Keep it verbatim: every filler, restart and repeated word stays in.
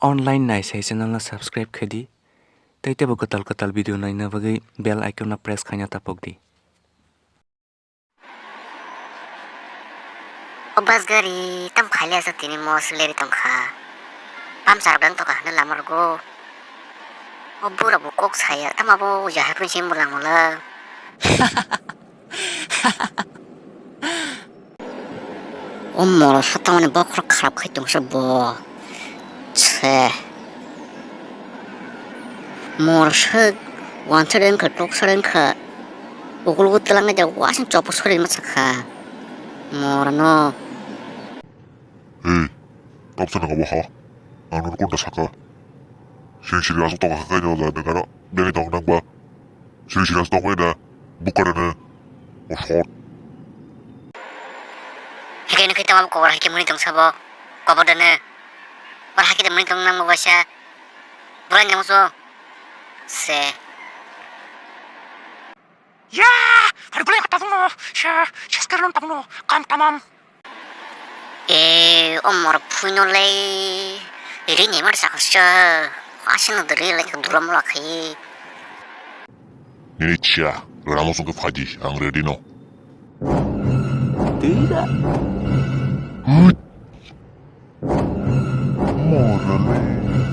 Online naisai channel no subscribe khe di, tei teibo kwtal kwtal video naina bagwi bell icon no press khaina tapok di. O bus gari tam phaile asa tini mos leri tongkha. Pam sarok dang tongkha hwnwi lama rogo. O bura bo kok saya, tamo bo jahai phun sim bulang mula. O moro sa tongmani bokhorok kharap khai tongsa bo. Se. Moro sa wansa rengkha, toksa rengkha. Ukulugo twlangwi da wasing chopo sori ma sakha. Moro no. Ei, toksa nang abo ha. Ang nono konta saka. Sing siri asuk tokha khai no da bengaro. Beni tong nang ba. Siri siri asuk tokha na. Bukar na. O short. Hike no kita mam kobor hike muni tong sabo. Kobor dene. Bar hake de muni tong nang mo basa. Bulai nang so. Se. Ya, hari bulai kata dong no. Sha, shaskar non tong no. Kam tamam. E, o mor phuino lei ri ni mar saksa. Asino de ri lei dulam la khai. Nini cha, ramo song ke phaji, ang ready no. Tira.